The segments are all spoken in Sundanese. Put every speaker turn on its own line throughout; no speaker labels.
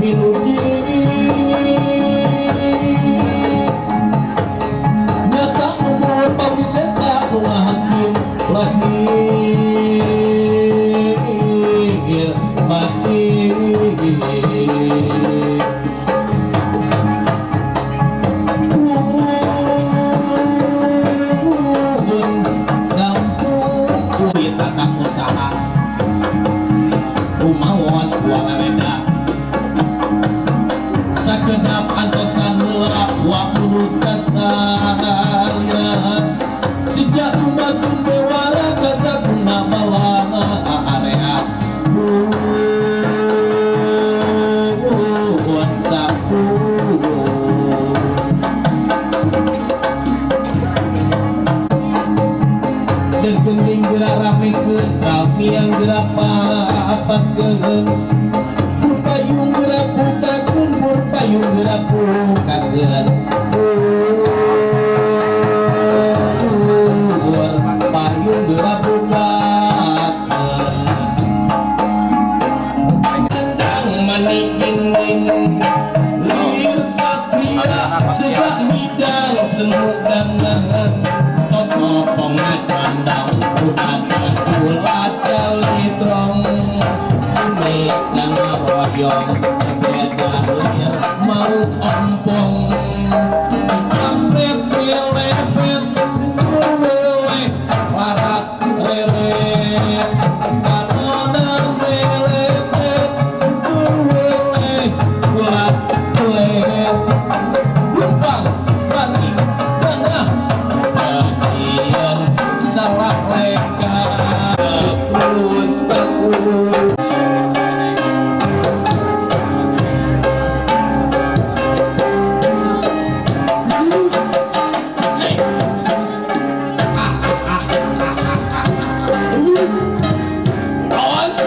Pinuji nyata umur pawisesa nu ngahakim lahir batin. Sampun tatap usaha rumaos buangan sakedap antosan heula wa mulut kasalira sejak umatun bewara kasaguna balama area pun sampun dan gending gerak ramekeun ramiang gerak papatkeun payung gerak bukakeun bur payung gerak bukakeun bur payung gerak bukakeun andang manik dinding lir satria segak midang semudangan toto pengacandang udana ulat jalitrong kumis nangaroyong beda lir mau ompong dikampret melepet kurwele larat reret kanona melepet kurwele ulat kulet lumpang bari dangah pasien salah leka terus aku. Awas.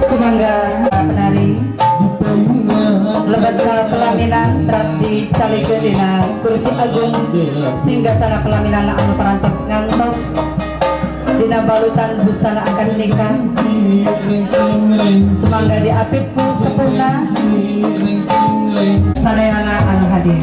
Sumangga penari lebet ka pelaminan teras dicalikeun dina kursi agung singgasana pelaminan anu parantos ngantos dina balutan busana akad nikah. Sumangga diapit ku sepuhna sadayana anu hadir.